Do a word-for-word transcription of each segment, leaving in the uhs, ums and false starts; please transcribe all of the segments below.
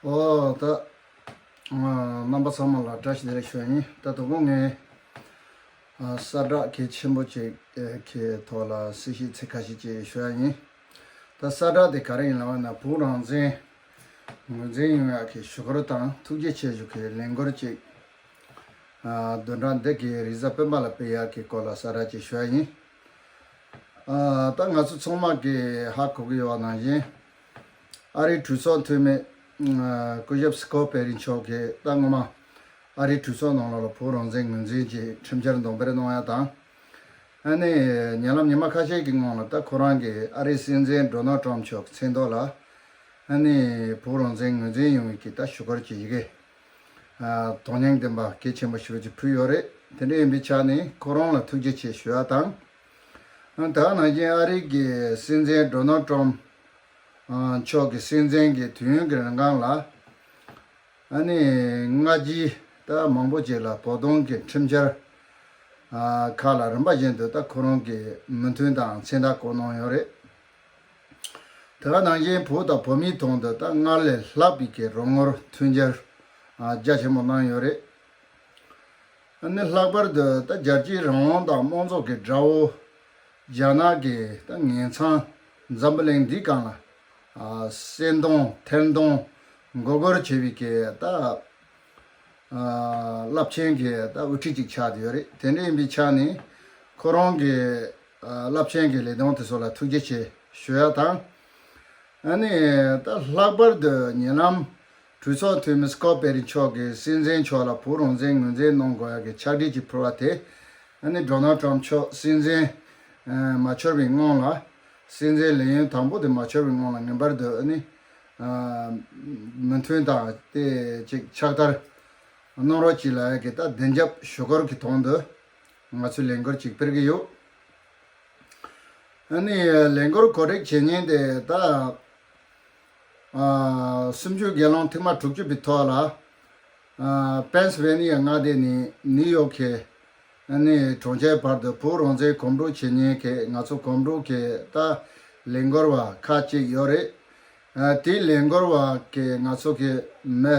ཨོ་ད། ཨ། རྣམ་པ་ཚང་མ་ལ་བཀྲ་ཤིས་བདེ་ལེགས་ཞུ་ཡ་ཡིན། ད་དུང་ངས་ཨ་གསལ་བསྒྲགས་གལ་ཆེན་པོ་ཅིག་ཨེ་གི་ཐོག་ལ་གསལ་བཤད་ཚིག་ཁ་ཤས་ཅིག་ཞུ་ཡ་ཡིན། ད་གསལ་བསྒྲགས་དེ་ག་རེ་ཡིན་ལབ་ན། བོད་རང་བཙན་ངོས་འཛིན་ཡོང་ཡ་གི་ཞུ་སྐུལ་དང་ཐུགས་རྗེ་ཆེ་ཞུ་གི་ལས་འགུལ་ཅིག་ཨ་བདུན་ཕྲག་འདི་གི་རེས་གཟའ་སྤེན་པ་ལ་སྤེལ་ཡ་གི་སྐོར་ལ་གསལ་བསྒྲགས་ཅིག་ཞུ་ཡ་ཡིན། ཨ་ད་ང་ཚོ་ཚང་མ་གི་ཧ་གོ་གི་ཡོད་པ་ནང་བཞིན། ཨ་རིའི་གྲོས་ཚོགས་འཐུས་མི་ཨ་སྐུ་ཞབས་སི་ཀོ་པེ་རི་མཆོག་གིས་ད་སྔོན་མ་ཨ་རིའི་གྲོས་ཚོགས་ནང་ལོགས་ལ་བོད་རང་བཙན་ངོས་འཛིན་གྱི་ཁྲིམས་འཆར་གདོང་སྤེལ་གནང་ཡ་དང་། ཨ་ནི་ཉེ་ལམ་ཉི་མ་ཁ་ཤས་ཀྱི་སྔོན་ལ་ད་ཁོ་རང་གིས་ཨ་རིའི་སྲིད་འཛིན་ཌོ་ནལ་ཊམ་མཆོག་གི་མཚན་ཐོག་ལ་ཨ་ནི་བོད་རང་བཙན་ངོས་འཛིན་ཡོང་བའི་གི་ད་ཞུ་སྐུལ་གྱི་ཡི་གེ་ཨ་དོན་སྙིང་ལྡན་པ་གལ་ཆེན་པོ་ཞེ་པོ་ཅིག་ཕུལ་ཡོད་རེད། དེ་འདྲ་ཡིན་པའི་ཆ་ནས་ཁོ་རང་ལ་ཐུགས་རྗེ་ཆེ་ཞུ་ཡ་དང་། ཨ་ད་ག་ནང་བཞིན་ཨ་རིའི་གི་སྲིད་འཛིན་ཌོ་ནལ་ཊམ་ཨ་མཆོག་གི་སྲིད་འཛིན་གྱི་དུས་ཡུན་གྱི་རིང་གང་ལ་ཨ་ནི་སྔ་རྗེས་ད་མང་པོ་ཅིག་ལ་བོད་དོན་གྱི་ཁྲིམས་འཆར་ཨ་ཁག་ལ་རིམ་པ་བཞིན་དུ་ད་ཁོ་རང་གི་མོས་མཐུན་དང་མཚན་རྟགས་བཀོད་གནང་ཡོད་རེད། དེ་ག་ནང་བཞིན་བོད་དང་བོད་མིའི་དོན་དུ་ད་སྔར་ལས་ལྷག་པའི་གི་རོགས་དངུལ་མཐུན་འགྱུར་ཨ་རྒྱ་ཆེན་པོ་གནང་ཡོད་རེད། ཨ་ནི་ལྷག་པར་དུ་ད་རྒྱལ་སྤྱིའི་རང་དབང་དང་དམངས་གཙོ་གི་དགྲ་བོ་རྒྱ་ནག་གི་ད་ངན་མཚང་འཛམ་བུ་གླིང་འདིའི་སྒང་ལ་ཨ་བསད་གཏོང་ཐེར་འདོན་མགོ་སྐོར་བྱེད་པའི་གི་ད་ཨ་རླབས་ཆེན་གྱི་ད་དབུ་ཁྲིད་ཅིག་ཆགས་བསྡད་ཡོད་རེད། དེ་འདྲ་ཡིན་པའི་ཆ་ནས་ཁོ་རང་གི་ཨ་རླབས་ཆེན་གྱི་ལས་དོན་དེ་ཚོ་ལ་ཐུགས་རྗེ་ཆེ་ཞུ་ཡ་དང་། ཨ་ནི་ད་ལྷག་པར་དུ་ཉེ་ལམ་གྲོས་ཚོགས་འཐུས་མི་སི་ཀོ་པེ་རི་མཆོག་གིས་སྲིད་འཛིན་མཆོག་ལ་བོད་རང་བཙན་ངོས་འཛིན་གནང་དགོས་ཡ་གི་ཕྱག་བྲིས་ཅིག་ཕུལ་བ་དེ། ཨ་ནི་ཌོ་ནལ་ཊམ་མཆོག་སྲིད་འཛིན་ཨ་མ་འཁྱོར་བའི་སྔོན་ལ། སྲིད་འཛིན་ལས་ཡུན་དང་པོ་དེ་མ་འཁྱོར་བའི་སྔོན་ལ་ངེས་པར་དུ་ཨ་ནི་ཨ་མོས་མཐུན་དང་དེ་ཅིག་ཕྱག་བསྟར་གནང་རོགས་གྱིས་ལབ་ཡ་གི་ད་བདེན་རྒྱབ་ཞུ་སྐུལ་གྱི་དོན་དུ་ང་ཚོས་ལས་འགུལ་ཅིག་སྤེལ་གྱི་ཡོད། ཨ་ནི་ལས་འགུལ་གོ་སྒྲིག་བྱེད་མཁན་དེ་ད་ཨ་སུམ་ཅུ་སྒེར་ལངས་ཐེངས་མ་དྲུག་ཅུ་པའི་ཐོག་ལ་ཨ་པེན་སི་ཝེ་ནི་ཡ་མངའ་སྡེ་ནས་ནིའུ་ཡོག་གི་ཨ་ནི་གྲོང་ཁྱེར་བར་དུ་བོད་རང་བཙན་གོམ་བགྲོད་བྱེད་མཁན་གྱི་ང་ཚོ་གོམ་བགྲོད་ཀྱི་ད་ལས་འགུལ་བ་ཁག་ཅིག་ཡོད་རེད། ཨ་དེའི་ལས་འགུལ་བ་གི་ང་ཚོ་གི་མི་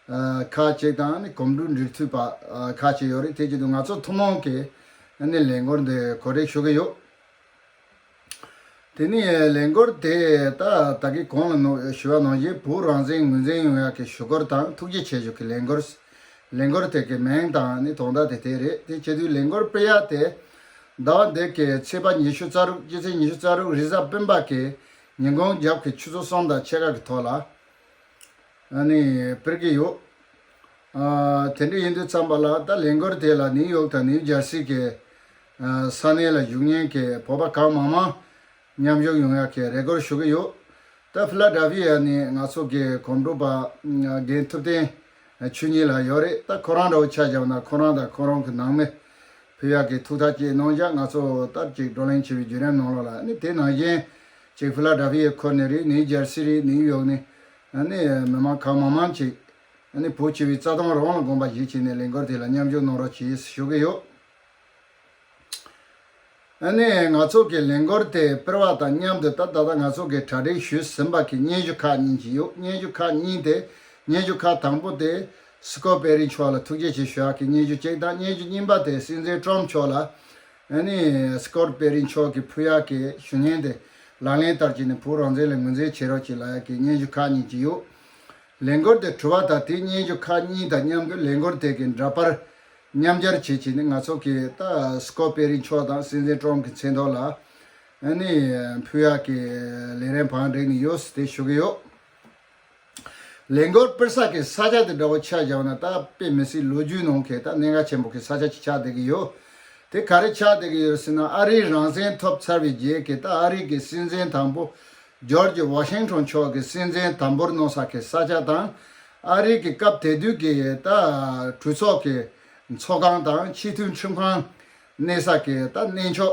ཨ་ཁག་ཅིག་དང་ནི་གོམ་བགྲོད་འགྲིག་མཐུད་པ་ཨ་ཁག་ཅིག་ཡོད་རེད། དེ་བྱེད་དུས་ང་ཚོ་ཐུན་མོང་གི་ཨ་ནི་ལས་འགུལ་འདི་གོ་སྒྲིག་ཞུ་གི་ཡོད། དེ་ནས་ལས་འགུལ་དེ་ད་ད་གིན་གོང་ལ་ནོ་ཞུ་བ་ནང་བཞིན་བོད་རང་བཙན་ངོས་འཛིན་ཡོང་ཡག་གི་ཞུ་སྐུལ་དང་ཐུགས་རྗེ་ཆེ་ཞུ་གི་ལས་འགུལ། ལས་འགུལ་དེ་གི་མིང་དང་ནི་དོན་དག་དེ་དེ་རེད། དེ་བྱེད་དུས་ལས་འགུལ་སྤེལ་ཡག་དེ་ཟླ་བ་འདི་གི་ཚེས་པ་ཉི་ཤུ་རྩ་དྲུག་སྤྱི་ཚེས་ཉི་ཤུ་རྩ་དྲུག་རེས་གཟའ་སྤེན་པ་གི་ཉིན་གུང་རྒྱབ་ཀྱི་ཆུ་ཚོད་གསུམ་དང་ཕྱེད་ཀ་གི་ཐོག་ལ། ཨ་ནི་སྤེལ་གྱི་ཡོད། ཨ་དེ་འདྲ་ཡིན་དུས་ཙམ་པ་ལ་ད་ལས་འགུལ་དེ་ལ་ནིའུ་ཡོག་དང་ནིའུ་ཇར་སི་གི་ཨ་ས་གནས་ལ་བཞུགས་མཁན་གྱི་བོད་པ་གང་མང་མང་མཉམ་ཞུགས་ཡོང་ཡག་གི་རེ་སྐུལ་ཞུ་གི་ཡོད། ད་ཕི་ལ་ཌེལ་ཕི་ཡ་ནས་ང་ཚོ་གི་གོམ་བགྲོད་པ་རྒན་ཐུབ་བསྟན་ཆོས་ཉིད་ལགས་ཡོད་རེད། ད་ཁོ་རང་འདྲ་བོ་ཆ་བཞག་ན་ཁོ་རང་དང་ཁོ་རང་གི་ནང་མི་ཕུད་ཡག་གི་ཐུགས་ཐག་བཅད་གནང་བཞག་ང་ཚོ་ད་ཅིག་བགྲོ་གླེང་བྱས་པའི་བརྒྱུད་རིམ་ནང་ལོགས་ལ་ནི་དེ་ནང་བཞིན་ཅིག་ཕི་ལ་ཌེལ་ཕི་ཡའི་ཁུལ་ནས་རེད། ནིའུ་ཇར་སི་རེད། ནིའུ་ཡོག་ནས་ཨ་ནི་མི་མང་གང་མང་མང་ཅིག་ཨ་ནི་བོད་སྤྱི་པའི་རྩ་དོན་རང་ལ་དགོངས་པ་བཞེས་བྱས་ནས་ལས་འགུལ་དེ་ལ་མཉམ་ཞུགས་གནང་རོགས་གྱིས་ཞུ་གི་ཡོད། ཨ་ནི་ང་ཚོ་གི་ལས་འགུལ་དེ་སྤེལ་བ་དང་མཉམ་དུ་ད་ད་ལྟ་ང་ཚོ་གི་གྲ་སྒྲིག་ཞུས་ཟིན་པ་གི་སྙན་ཞུ་ཁག་གཉིས་ཅིག་ཡོད། སྙན་ཞུ་ཁག་གཉིས་དེ། སྙན་ཞུ་ཁག་དང་པོ་དེ་སི་ཀོ་པེ་རི་མཆོག་ལ་ཐུགས་རྗེ་ཆེ་ཞུ་ཡག་གི་སྙན་ཞུ་གཅིག་དང་། སྙན་ཞུ་གཉིས་པ་དེ་སྲིད་འཛིན་ཊམ་མཆོག་ལ་ཨ་ནི་སི་ཀོ་པེ་རི་མཆོག་གིས་ཕུལ་ཡག་གི་ཞུ་སྙན་དེ་ལག་ལེན་བསྟར་བྱས་ནས་བོད་རང་བཙན་ལ་ངོས་འཛིན་བྱེད་རོགས་གྱིས་ལབ་ཡག་གི་སྙན་ཞུ་ཁག་གཉིས་ཅིག་ཡོད། ལས་འགུལ་དེ་གྲུབ་པ་དང་དེའི་སྙན་ཞུ་ཁག་གཉིས་དང་མཉམ་དུ་ལས་འགུལ་དེ་གི་འདྲ་པར་མཉམ་སྦྱར་བྱེད་ཆེད་ནི་ང་ཚོ་གིས་ད་སི་ཀོ་པེ་རི་མཆོག་དང་སྲིད་འཛིན་ཊམ་གི་མཚན་ཐོག་ལ་ཨ་ནི་ཕུལ་ཡག་གི་ལས་རིམ་བང་བསྒྲིགས་ནས་ཡོད་ཟེར་དེ་ཞུ་གི་ཡོད། ལས་འགུལ་སྤེལ་ས་གི་ས་ཆ་དེ་འདྲ་བོ་ཆ་བཞག་ན་ད་དཔེ་མི་སྲིད་ལོ་རྒྱུས་ནང་གི་ད་གནད་འགག་ཆེན་པོ་གི་ས་ཆ་ཅིག་ཆགས་བསྡད་ཀྱི་ཡོད། དེ་ག་རེ་ཆགས་བསྡད་ཀྱི་ཡོད་ཟེར་ན། ཨ་རིའི་རང་བཙན་ཐོབ་ཚར་བའི་རྗེས་ཀྱི་ད་ཨ་རི་གི་སྲིད་འཛིན་དང་པོ་ཇོར་ཇི་ཝ་ཤིང་ཊོན་མཆོག་གིས་སྲིད་འཛིན་དམ་འབུལ་གནང་ས་གི་ས་ཆ་དང་། ཨ་རི་གི་སྐབས་དེ་དུས་ཀྱི་ད་གྲོས་ཚོགས་ཀྱི་ཚོགས་ཁང་དང་སྤྱི་འཐུས་ཁྲིམས་ཁང་གནས་ས་གི་ད་གནས་མཆོག་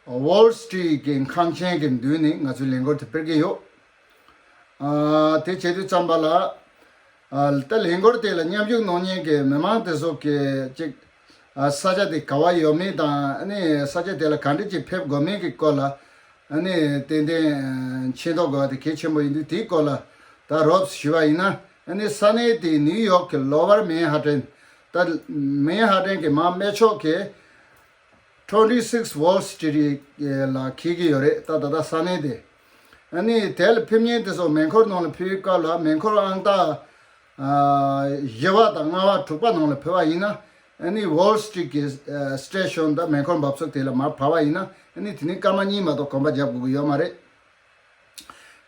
ཝོལ་སི་ཊི་རིཊ་གི་ཁང་ཆེན་གྱི་མདུན་ནས་ང་ཚོས་ལས་འགུལ་དེ་སྤེལ་གྱི་ཡོད། ཨ་དེ་བྱེད་དུས་ཙམ་པ་ལ། ཨ་ད་ལས་འགུལ་དེ་ལ་མཉམ་ཞུགས་གནང་མཁན་གྱི་མི་མང་དེ་ཚོ་གིས་ཅིག་ཨ་ས་ཆ་དེ་ག་བ་ཡོད་མེད་དང་། ཨ་ནི་ས་ཆ་དེ་ལ་ག་འདྲ་ཅིག་ཕེབས་དགོས་མིན་གྱི་སྐོར་ལ་ཨ་ནི་ཏན་ཏན་མཁྱེན་རྟོགས་དགོས་པ་དེ་གལ་ཆེན་པོ་ཡིན་དུས། དེའི་སྐོར་ལ་ད་ ད་རོབ་ཞུས་པ་ཡིན་ན། ཨ་ནི་ས་གནས་དེ་ནིའུ་ཡོག་གི་ལོ་ཝར་མན་ཧ་ཏན། ད་མན་ཧ་ཏན་གྱི་མར་སྨད་ཕྱོགས་ཀྱི་ཊོན་ཊི་སིགས་ཝོལ་སི་ཊི་ལ་འཁེལ་གྱི་ཡོད་རེད། ད་ད་ལྟ་ས་གནས་དེ། ཨ་ནི་དེ་ལ་ཕེབས་མཁན་དེ་ཚོ་མེ་འཁོར་ནང་ལ་ཕེབས་པའི་སྐབས་ལ་མེ་འཁོར་ཨང་རྟགས་ཨ་བཞི་པ་དང་ལྔ་པ་དྲུག་པ་ནང་ལ་ཕེབས་པ་ཡིན་ན། ཨ་ནི་ཝོལ་སི་ཊི་རིཊ་གི་ཨ་སི་ཊེ་ཤོན་དང་མེ་འཁོར་འབབ་ཚུགས་དེ་ལ་མར་བབས་པ་ཡིན་ན། ཨ་ནི་དེ་ནི་སྐར་མ་གཉིས་མ་གཏོགས་གོམ་པ་རྒྱག་དགོས་ཀྱི་ཡོད་མ་རེད།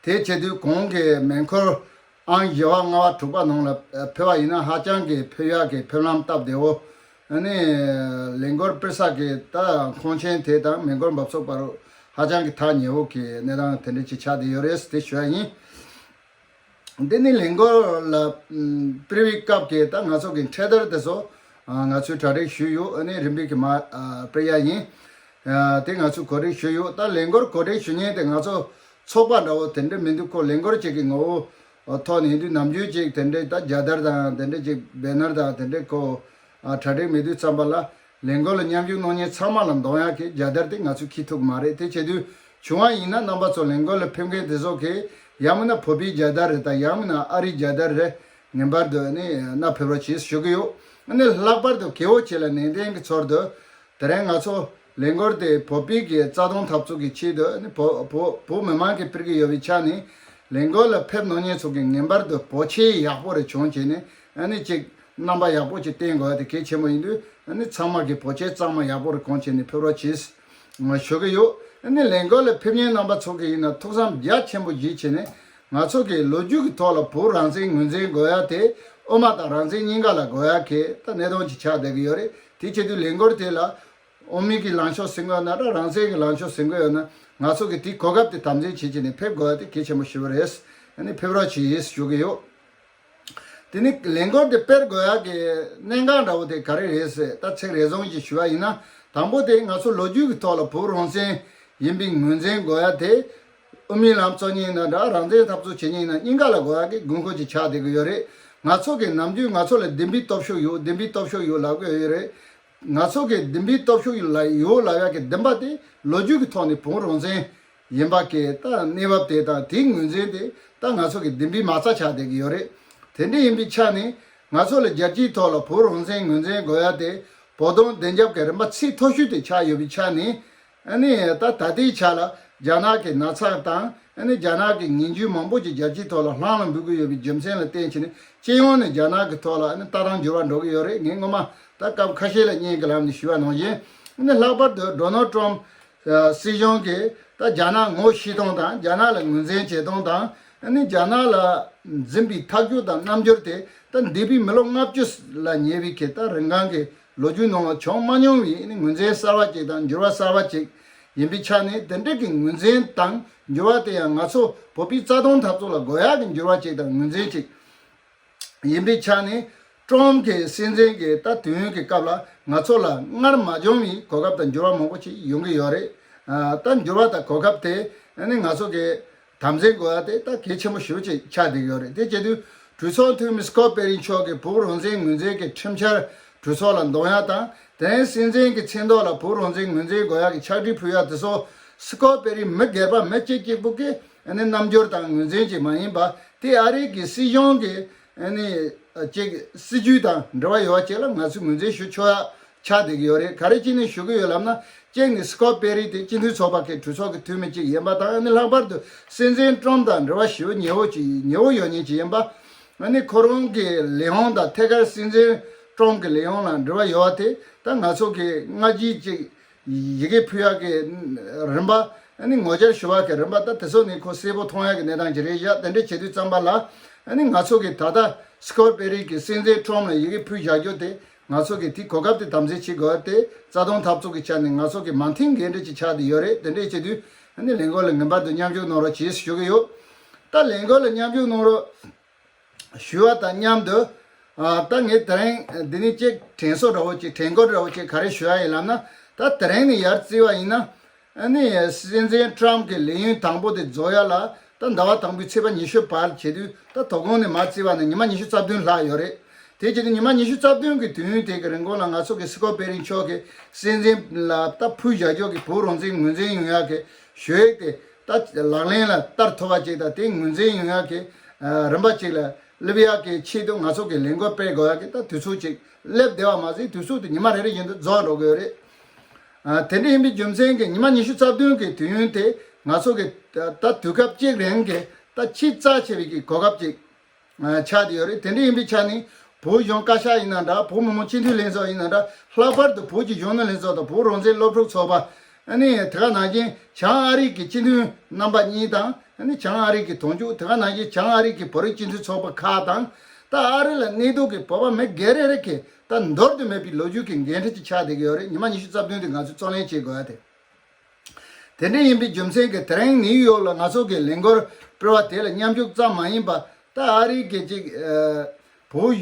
དེ་བྱེད་དུས་གོང་གི་མེ་འཁོར་ཨང་བཞི་པ་ལྔ་པ་དྲུག་པ་ནང་ལ་ཨ་ཕེབས་པ་ཡིན་ན་ཧ་ཅང་གི་ཕེབས་ཡག་གི་ཕེབས་ལམ་སྟབས་བདེ་བོ། ཨ་ནི་ལས་འགུལ་སྤེལ་ས་གི་ད་ཁང་ཆེན་དེ་དང་མེ་འཁོར་འབབ་ཚུགས་བར་ཧ་ཅང་གི་ཐག་ཉེ་བོ་གི་གནས་སྟངས་དེ་འདྲ་ཅིག་ཆགས་བསྡད་ཡོད་རེད། དེ་ཞུ་ཡ་ཡིན། འདི་ནི་ལས་འགུལ་ལ་ཨམ་སྤེལ་བའི་སྐབས་ཀྱི་ད་ང་ཚོ་གི་འཕྲེད་དར་དེ་ཚོ་ཨ་ང་ཚོས་གྲ་སྒྲིག་ཞུས་ཡོད། ཨ་ནི་རིམ་པས་ཀྱི་མར་ཨ་སྤེལ་ཡ་ཡིན། ཨ་དེ་ང་ཚོས་གོ་སྒྲིག་ཞུས་ཡོད། ད་ལས་འགུལ་གོ་སྒྲིག་ཞུ་མཁན་དེ་ང་ཚོ་ཚོགས་པ་འདྲ་བོ་དེ་འདྲ་མི་འདུག་ཁོ། ལས་འགུལ་གཅིག་གི་ངོ་བོ་ཐོག་ནས་ཡིན་དུས་ནམ་རྒྱུན་གཅིག་དེ་འདྲའི་ད་རྒྱལ་དར་དང་དེ་འདྲའི་གཅིག་བེ་ནར་དང་དེ་འདྲའི་ཁོ་ཨ་གྲ་སྒྲིག་མེད་དུས་ཙམ་པ་ལ་ལས་འགུལ་ལ་མཉམ་ཞུགས་གནང་མཁན་ཚང་མ་ལ་འདོན་ཡག་གི་རྒྱལ་དར་དེ་ང་ཚོས་འཁྱེར་ཐུབ་མ་རེད། དེ་བྱེད་དུས་བྱུང་བ་ཡིན་ན་རྣམ་པ་ཚོ་ལས་འགུལ་ལ་ཕེབས་མཁན་དེ་ཚོ་གིས་ཡང་མིན་ན་བོད་པའི་རྒྱལ་དར་རེད་དང་ཡང་མིན་ན་ཨ་རིའི་རྒྱལ་དར་རེད། ངེས་པར་དུ་ནི་སྣ་ཕེབས་རོགས་གྱིས་ཞུ་གི་ཡོད། ནི་ལྷག་པར་དུ་གལ་པོ་ཆེ་ལ་ནན་ཏན་གྱི་ཚོར་དུ། དེ་རིང་ང་ཚོ་ལས་འགུལ་དེ་བོད་པའི་གི་རྩ་དོན་འཐབ་རྩོད་ཀྱི་ཆེད་དུ་ནི་བོད་བོད་བོད་མི་མང་གིས་སྤེལ་གྱི་ཡོད་པའི་ཆ་ནས་ལས་འགུལ་ལ་ཕེབས་གནང་མཁན་ཚོ་གིས་ངེས་པར་དུ་བོད་ཆས་ཡག་པོ་རེ་གྱོན་བྱས་ནས་ཨ་ནི་ཅིག་རྣམ་པ་ཡག་པོ་ཅིག་བསྟན་དགོས་ཡ་དེ་གལ་ཆེན་པོ་ཡིན་དུས། ཨ་ནི་ཚང་མ་གིས་བོད་ཆས་གཙང་མ་ཡག་པོ་རེ་གྱོན་བྱས་ནས་ཕེབས་རོགས་གྱིས་ཞུ་གི་ཡོད། ཨ་ནི་ལས་འགུལ་ལ་ཕེབས་མཁན་རྣམ་པ་ཚོ་གིས་ཡིན་ན་ཐུགས་བསམ་རྒྱ་ཆེན་པོ་བཞེས་བྱས་ནས། ང་ཚོ་གི་ལོ་རྒྱུས་ཀྱི་ཐོག་ལ་བོད་རང་བཙན་ངོས་འཛིན་དགོས་ཡ་དེ་དབུ་མ་དང་རང་བཙན་གཉིས་ཀ་ལ་དགོས་ཡ་གི་ད་གནད་དོན་ཅིག་ཆགས་བསྡད་ཀྱི་ཡོད་རེད། དེ་བྱེད་དུས་ལས་འགུལ་དེ་ལ་དབུ་མའི་གི་ལངས་ཕྱོགས་ཟིན་དགོས་ན་འདྲ་རང་བཙན་གྱི་ལངས་ཕྱོགས་ཟིན་དགོས་ཡོད་ན་ང་ཚོ་གི་དེ་གོ་སྐབས་དེ་དམ་འཛིན་བྱེད་བྱས་ནས་ཕེབས་དགོས་ཡ་དེ་གལ་ཆེན་པོ་ཞེ་པོ་རེད། ཨ་ནི་ཕེབས་རོགས་གྱིས་ཞུ་གི་ཡོད། དེ་ནི་ལས་འགུལ་དེ་སྤེལ་དགོས་ཡག་གི་གནད་འགག་འདྲ་བོ་དེ་ག་རེ་རེད་ཟེར་ད་ཚིག་རེ་ཟུང་ཞིག་ཞུ་བ་ཡིན་ན། དང་པོ་དེ་ང་ཚོ་ལོ་རྒྱུས་ཀྱི་ཐོག་ལ་བོད་རང་བཙན་ཡིན་པའི་ངོས་འཛིན་དགོས་ཡ་དེ་དབུ་མའི་ལམ་རྩོད་མཁན་ཡིན་ན་འདྲ་རང་བཙན་འཐབ་རྩོད་བྱེད་མཁན་ཡིན་ན་གཉིས་ཀ་ལ་དགོས་ཡ་གི་དགོས་མཁོ་ཅིག་ཆགས་བསྡད་ཀྱི་ཡོད་རེད། ང་ཚོ་གི་ནམ་རྒྱུན་ང་ཚོ་ལ་བདེན་པའི་སྟོབས་ཤུགས་ཡོད་བདེན་པའི་སྟོབས་ཤུགས་ཡོད་ལབ་ཀྱི་ཡོད་རེད། ང་ཚོ་གི་བདེན་པའི་སྟོབས་ཤུགས་ལ་ཡོད་ལབ་ཡ་གི་བདེན་པ་དེ་ལོ་རྒྱུས་ཀྱི་ཐོག་ནས་བོད་རང་བཙན་ཡིན་པ་གི་ད་གནས་བབ་དེ་དང་དེའི་ངོས་འཛིན་དེ་ད་ང་ཚོ་གི་བདེན་པའི་མ་རྩ་ཆགས་བསྡད་ཀྱི་ཡོད་རེད། དེ་འདྲ་ཡིན་པའི་ཆ་ནས་ང་ཚོ་ལ་རྒྱལ་སྤྱིའི་ཐོག་ལ་བོད་རང་བཙན་ངོས་འཛིན་དགོས་ཡ་དེ་བོད་དོན་བདེན་རྒྱབ་ཀྱི་རིམ་པ་ཚད་མཐོ་ཤོས་དེ་ཆགས་ཡོད་པའི་ཆ་ནས། ཨ་ནི་ད་ད་ལྟའི་ཆ་ལ་རྒྱ་ནག་གི་ན་ཚ་དང་ཨ་ནི་རྒྱ་ནག་གི་ངན་ཇུས་མང་པོ་ཅིག་རྒྱལ་སྤྱིའི་ཐོག་ལ་ལྷང་ལ་འབུད་ཀྱི་ཡོད་པའི་རྒྱུ་མཚན་ལ་བརྟེན་བྱས་ནས་སྤྱི་ཡོངས་ནས་རྒྱ་ནག་གི་ཐོག་ལ་ཨ་ནི་ལྟ་སྟངས་འགྱུར་བ་འགྲོ་གི་ཡོད་རེད། ངས་སྔོན་མ་ད་སྐབས་ཁ་ཤས་ལ་བརྙན་གྱི་ལམ་ནས་ཞུས་པ་ནང་བཞིན། ཨ་ནི་ལྷག་པར་དུ་ཌོ་ནལ་ཊམ་སྲིད་གཞུང་གིས་ད་རྒྱ་ནག་ངོ་ཤེས་སྟངས་དང་རྒྱ་ནག་ལ་ངོས་འཛིན་བྱེད་སྟངས་དང་ཨ་ནི་རྒྱ་ནག་ལ་འཛིན་པའི་ཐག་གཅོད་དང་རྣམ་འགྱུར་དེ་ད་འདས་པའི་མི་ལོ་ལྔ་བཅུ་ལ་ཉེ་བའི་གི་ད་རིང་གང་གི་ལོ་རྒྱུས་ནང་ལ་བྱུང་མ་མྱོང་བའི་ངོས་འཛིན་གསར་བ་ཅིག་དང་འགྱུར་བ་གསར་བ་ཅིག་ཡིན་པའི་ཆ་ནས། དེ་འདྲ་གི་ངོས་འཛིན་དང་འགྱུར་བ་དེ་ཡང་ང་ཚོ་བོད་པའི་རྩ་དོན་འཐབ་རྩོད་ལ་དགོས་ཡག་གི་འགྱུར་བ་ཅིག་དང་ངོས་འཛིན་ཅིག་ཡིན་པའི་ཆ་ནས། ཀྲོམ་གྱི་སྲིད་འཛིན་གྱི་ད་དུས་ཡུན་གྱི་སྐབས་ལ་ང་ཚོ་ལ་སྔར་མ་བྱུང་བའི་གོ་སྐབས་དང་འགྱུར་བ་མང་པོ་ཅིག་ཡོང་གི་ཡོད་རེད། ད་འགྱུར་བ་དང་གོ་སྐབས་དེ་ནི་ང་ཚོ་གི་དམ་འཛིན་དགོས་ཡ་དེ་ད་གལ་ཆེན་པོ་ཞེ་པོ་ཅིག་ཆགས་བསྡད་ཀྱི་ཡོད་རེད། དེ་བྱེད་དུས་གྲོས་ཚོགས་འཐུས་མི་སི་ཀོ་པེ་རི་མཆོག་གིས་བོད་རང་བཙན་ངོས་འཛིན་གྱི་ཁྲིམས་འཆར་གྲོས་ཚོགས་ལ་འདོན་ཡ་དང་དེ་རིང་སྲིད་འཛིན་གྱི་མཚན་ཐོག་ལ་བོད་རང་བཙན་ངོས་འཛིན་དགོས་ཡ་གི་ཕྱག་བྲིས་ཕུལ་ཡ་དེ་ཚོ་སི་ཀོ་པེ་རི་མི་སྒེར་པ་མི་གཅིག་གཅིག་པུ་གི་ཨ་ནི་རྣམ་འགྱུར་དང་ངོས་འཛིན་ཅིག་མ་ཡིན་པ་དེ་ཨ་རི་གི་སྲིད་གཞུང་གི་ཨ་ནི་ཅིག་སྲིད་ཇུས་དང་འབྲེལ་བ་ཡོད་པ་ཅིག་ལ་ང་ཚོས་ངོས་འཛིན་ཞུ་ཆོག་ཡ། ཆགས་བསྡད་ཀྱི་ཡོད་རེད། ག་རེ་བྱས་ནས་ཞུ་གི་ཡོད་ལབ་ན། གཅིག་ནི་སི་ཀོ་པེ་རི་དེ་སྤྱི་མཐུན་ཚོགས་པ་གི་གྲོས་ཚོགས་ཀྱི་འཐུས་མི་གཅིག་ཡིན་པ་དང་ཨ་ནི་ལྷག་པར་དུ་སྲིད་འཛིན་ཀྲོམ་དང་འབྲེལ་བ་ཞེ་པོ་ཉེ་བོ་ཅིག་ཉེ་བོ་ཡོད་མཁན་ཅིག་ཡིན་པ། ཨ་ནི་ཁོ་རང་གི་ལས་དབང་དང་ཐད་ཀར་སྲིད་འཛིན་ཀྲོམ་གྱི་ལས་དབང་ལ་འབྲེལ་བ་ཡོད་པ་དེ་ད་ང་ཚོ་གི་སྔ་རྗེས་ཅིག་ཡི་གེ་ཕུལ་ཡག་གི་རིམ་པ། ཨ་ནི་ངོ་བཅར་ཞུ་བ་གི་རིམ་པ་ད་དེ་ཚོ་ནི་ཁོ་གསལ་པོ་མཐོང་ཡག་གི་གནས་སྟངས་ཅིག་རེད་བཞག་དེ་འདྲ་བྱེད་དུས་ཙམ་པ་ལ་ཨ་ནི་ང་ཚོ་གི་ད་ལྟ་སི་ཀོ་པེ་རི་གི་སྲིད་འཛིན་ཀྲོམ་ལ་ཡི་གེ་ཕུལ་བཞག་རྒྱུ་དེ། ང་ཚོ་གིས་དེ་གོ་སྐབས་དེ་དམ་འཛིན་བྱེད་དགོས་ཏེ་རྩ་དོན་འཐབ་རྩོད་ཀྱི་ཆ་ནས་ང་ཚོ་གི་མ་མཐུན་འགལ་འབྲེལ་ཅིག་ཆགས་བསྡད་ཡོད་རེད། དེ་འདྲས་བྱེད་དུས་ཨ་ནི་ལས་འགུལ་ལ་ངེས་པར་དུ་མཉམ་ཞུགས་གནང་རོགས་གྱིས་ཞུ་གི་ཡོད། ད་ལས་འགུལ་ལ་མཉམ་ཞུགས་གནང་རོགས་ཞུ་བ་དང་མཉམ་དུ། ཨ་ད་ངས་དེ་རིང་འདི་ནས་ཅིག་དྲན་གསོ་འདྲ་བོ་ཅིག་དྲན་སྐུལ་འདྲ་བོ་ཅིག་ག་རེ་ཞུ་ཡ་ཡིན་ལབ་ན། ད་དེ་རིང་ནས་ཡར་བརྩིས་པ་ཡིན་ན། ཨ་ནི་སྲིད་འཛིན་ཀྲམ་གྱི་ལས་ཡུན་དང་པོ་དེ་རྫོགས་ཡ་ལ་ད་ཟླ་བ་དང་པོའི་ཚེས་པ་ཉི་ཤུ་བར་བྱེད་དུས་ད་དོ་དགོང་ནས་མར་བརྩིས་པ་ནས་ཉི་མ་ཉི་ཤུ་རྩ་བདུན་ལྷག་ཡོད་རེད། དེ་བྱས་ཏེ་ཉི་མ་ཉི་ཤུ་རྩ་བདུན་གྱི་དུས་ཡུན་དེ་གི་རིང་གོང་ལ་ང་ཚོ་གི་སི་ཀོ་པེ་རི་མཆོག་གིས་སྲིད་འཛིན་ལ་ད་ཕུལ་བཞག་རྒྱུ་གི་བོད་རང་བཙན་ངོས་འཛིན་ཡོང་ཡ་གི་ཞུ་ཡིག་དེ་ད་ལག་ལེན་ལ་བསྟར་ཐུབ་པ་ཅིག་དང་དེ་ངོས་འཛིན་ཡོང་ཡ་གི་ རིམ་པ་གཅིག་ལ་སླེབས་ཡག་གི་ཆེད་དུ་ང་ཚོ་གི་ལས་འགུལ་སྤེལ་དགོས་ཡག་གི་ད་དུས་ཚོད་ཅིག་སླེབས་བསྡད་པ་མ་ཟད། དུས་ཚོད་དེ་ཉི་མ་རེ་རེ་བཞིན་དུ་རྫོགས་འགྲོ་གི་ཡོད་རེད། དེ་འདྲ་ཡིན་པའི་རྒྱུ་མཚན་གྱིས་ཉི་མ་ཉི་ཤུ་རྩ་བདུན་གི་དུས་ཡུན་དེ་ང་ཚོ་གི་ད་དུས་སྐབས་གཅིག་རིང་གི་ད་ཆེས་རྩ་ཆེ་བའི་གི་གོ་སྐབས་ཅིག་ཆགས་བསྡད་ཡོད་རེད། དེ་འདྲ་ཡིན་པའི་ཆ་ནས་བོད་གཞུང་བཀའ་ཤག་ཡིན་ན་འདྲ། བོད་མི་མང་སྤྱི་འཐུས་ལྷན་ཚོགས་ཡིན་ན་འདྲ། ལྷག་པར་དུ་བོད་ཀྱི་གཞོན་ནུ་ལྷན་ཚོགས་དང་བོད་རང་བཙན་སློབ་ཕྲུག་ཚོགས་པ། ཨ་ནི་དེ་ག་ནང་བཞིན་བྱང་ཨ་རི་གི་སྤྱི་འཐུས་རྣམ་པ་གཉིས་དང་། ཨ་ནི་བྱང་ཨ་རི་གི་དོན་གཅོད། དེ་ག་ནང་བཞིན་བྱང་ཨ་རི་གི་བོད་རིགས་སྤྱི་མཐུན་ཚོགས་པ་ཁག་དང་། ད་ཨ་རི་ལ་གནས་སྡོད་ཀྱི་བོད་པ་མི་སྒེར་རེ་རེ་གི་ད་འདོར་དུ་མེད་པའི་ལོ་རྒྱུས་ཀྱི་འགན་འཁྲི་ཅིག་ཆགས་བསྡད་ཀྱི་ཡོད་རེད། ཉི་མ་ཉི་ཤུ་རྩ་བདུན་དེ་ང་ཚོས་རྩོད་ལེན་བྱེད་དགོས་ཡ་དེ། དེ་འདྲ་ཡིན་པའི་རྒྱུ་མཚན་གྱིས་དེ་རིང་ནིའུ་ཡོག་ལ་ང་ཚོ་གི་ལས་འགུལ་སྤེལ་བ་དེ་ལ་མཉམ་ཞུགས་ཙམ་མ་ཡིན་པ། ད་ཨ་རི་གི་ཅིག་ཨ་བོད་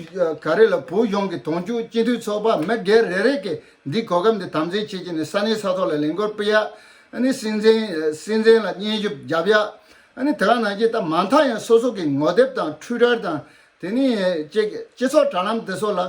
ག་རེ་ལ་བོད་གཞུང་གི་དོན་གཅོད་སྤྱི་འཐུས་ཚོགས་པ་མི་སྒེར་རེ་རེ་གིས་འདི་གོ་སྐབས་འདི་དམ་འཛིན་བྱེད་ཀྱི་ནས་ས་གནས་ས་ཐོག་ལ་ལས་འགུལ་སྤེལ་ཡ། ཨ་ནི་སྲིད་འཛིན་སྲིད་འཛིན་ལ་སྙན་ཞུ་བརྒྱབ་ཡ། ཨ་ནི་དེ་ག་ནང་བཞིན་ད་མ་མཐའ་ཡང་སོ་སོ་གི་ངོ་དེབ་དང་ཊུའི་ཊར་དང་། དེ་ནས་ཅིག་སྤྱི་ཚོགས་དྲ་ལམ་དེ་ཚོ་ལ་